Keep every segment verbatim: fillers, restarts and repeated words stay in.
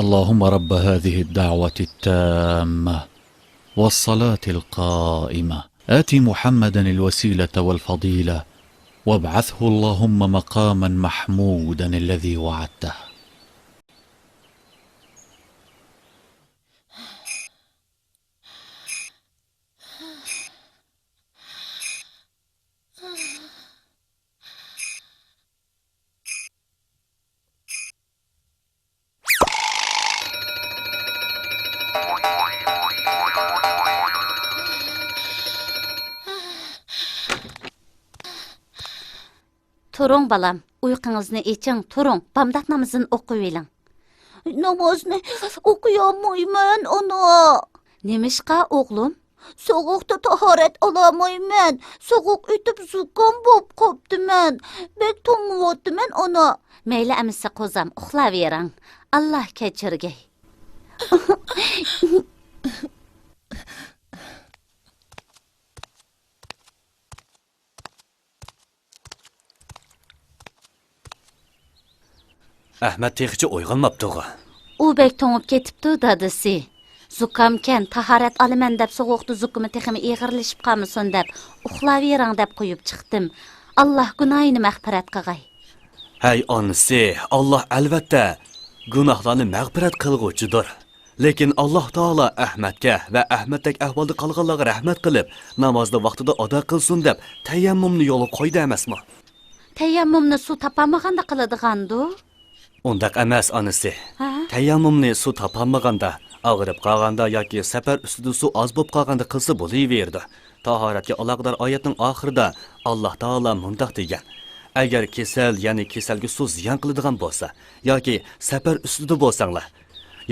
اللهم رب هذه الدعوة التامة والصلاة القائمة، آت محمدا الوسيلة والفضيلة، وابعثه اللهم مقاما محمودا الذي وعدته. تۇرۇڭ، بالام، ئۇيقۇڭىزنى ئېچىڭ، تۇرۇڭ، بامدات نامىزىنى ئوقۇۋېلىڭ. نامازنى ئوقۇيالمايمەن، ئانا. نېمىشقا، ئوغلۇم؟ سوغۇقتا تاھارەت ئالالمايمەن. سوغۇق ئۆتۈپ زۇكام بولۇپ قاپتىمەن. بەك توڭۇۋاتىمەن، ئانا. مەيلى ئەمىسە، قوزام، ئۇخلاۋېرىڭ. ئاللا كەچۈرگەي. ئەھمەت تېخىچە ئويغانماپتۇغۇ؟ ئۇ بەك توڭۇپ كېتىپتۇ، دادىسى. زۇكامكەن، تاھارەت ئالىمەن دەپ سوغۇقتا زۇكىمى تېخىمۇ ئېغىرلىشىپ قالمىسۇن دەپ، ئۇخلاۋېرىڭ دەپ قويۇپ چىقتىم. ئاللا گۇناھىنى مەغپىرەت قىغاي. ھەي ئانىسى، ئاللا ئەلۋەتتە گۇناھلارنى مەغپىرەت قىلغۇچىدۇر. لېكىن ئاللا تائالا ئەھمەتكە ۋە ئەھمەتتەك ئەھۋالدا قالغانلارغا رەھمەت قىلىپ، نامازنى ۋاقتىدا ئادا قىلسۇن دەپ تەيەممۇمنى يولغا قويدى ئەمەسمۇ؟ تەيەممۇمنى سۇ تاپالمىغاندا قىلىدىغاندۇ؟ ئۇنداق ئەمەس، ئانىسى. ھە؟ تەيەممۇمنى سۇ تاپالمىغاندا، ئاغرىپ قالغاندا ياكى سەپەر ئۈستىدە سۇ ئاز بولۇپ قالغاندا قىلسا بولۇۋېرىدۇ. تاھارەتكە ئالاقىدار ئايەتنىڭ ئاخىرىدا ئاللا تائالا مۇنداق دېگەن: «ئەگەر كېسەل، يەنى كېسەلگە سۇ زىيان قىلىدىغان بولسا، ياكى سەپەر ئۈستىدە بولساڭلار،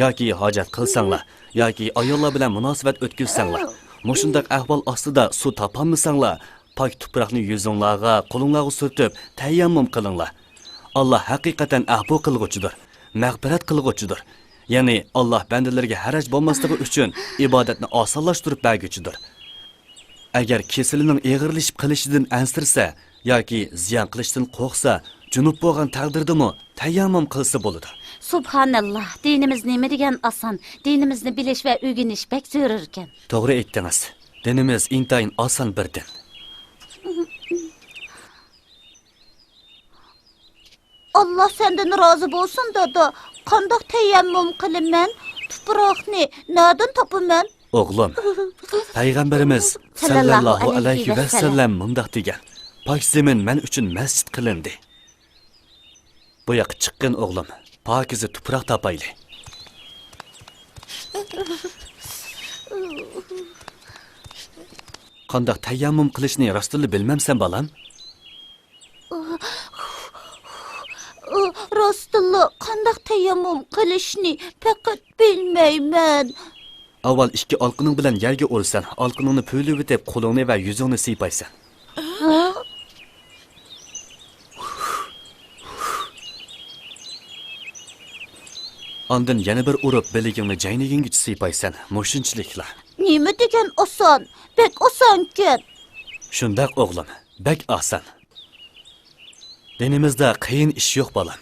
ياكى ھاجەت قىلساڭلار، ياكى ئاياللار بىلەن مۇناسىۋەت ئۆتكۈزسەڭلار، مۇشۇنداق ئەھۋال ئاستىدا سۇ تاپالمىساڭلار، پاك تۇپراقنى يۈزۈڭلارغا، قولۇڭلارغا سۈرتۈپ، تەيەممۇم قىلىڭلار. ئاللا ھەقىقەتەن ئەپۇ قىلغۇچىدۇر، مەغپىرەت قىلغۇچىدۇر. يەنى ئاللا بەندىلىرىگە ھەرەج بولماسلىقى ئۈچۈن ئىبادەتنى ئاسانلاشتۇرۇپ بەرگۈچىدۇر. ئەگەر كېسىلىنىڭ ئېغىرلىشىپ قېلىشىدىن ئەنسىرىسە ياكى زىيان قىلىشتىن قورقسا، جۇنۇپ بولغان تەقدىردىمۇ تەيەممۇم قىلسا بولىدۇ.» سۇبھانەللا، دىنىمىز نېمە دېگەن ئاسان، دىنىمىزنى بىلىش ۋە ئۆگىنىش بەك زۆرۈركەن. توغرا ئېيتتىڭىز. دىنىمىز ئىنتايىن ئاسان بىر دىن. ئاللا سەندىن رازى بولسۇن، دادا. قانداق تەيەممۇم قىلىمەن؟ تۇپراقنى نەدىن تاپىمەن؟ ئوغلۇم، پەيغەمبىرىمىز سەللەللاھۇ ئەلەيھى ۋەسەللەم مۇنداق دېگەن: «پاك زېمىن مەن ئۈچۈن مەسچىت قىلىندى.» بۇ ياققا چىققىن، ئوغلۇم، پاكىزە تۇپراق تاپايلى. قانداق تەيەممۇم قىلىشنى راستتىنلا بىلمەمسەن، بالام؟ راستتىنلا قانداق تەيەممۇم قىلىشنى پەقەت بىلمەيمەن. ئاۋۋال ئىككى ئالىقىنىڭ بىلەن يەرگە ئۇرىسەن، ئالىقىنىڭنى پۈۋلىۋېتىپ، قولۇڭنى ۋە يۈزۈڭنى سىيپايسەن. ھە؟ ئاندىن يەنە بىر ئۇرۇپ، بىلىكىڭنى جەينىگىنگىچە سىيپايسەن. مۇشۇنچىلىكلا. نېمە دېگەن ئاسان؟ بەك ئاسانكەن. شۇنداق، ئوغلۇم، بەك ئاسان. دىنىمىزدا قىيىن ئىش يوق، بالام.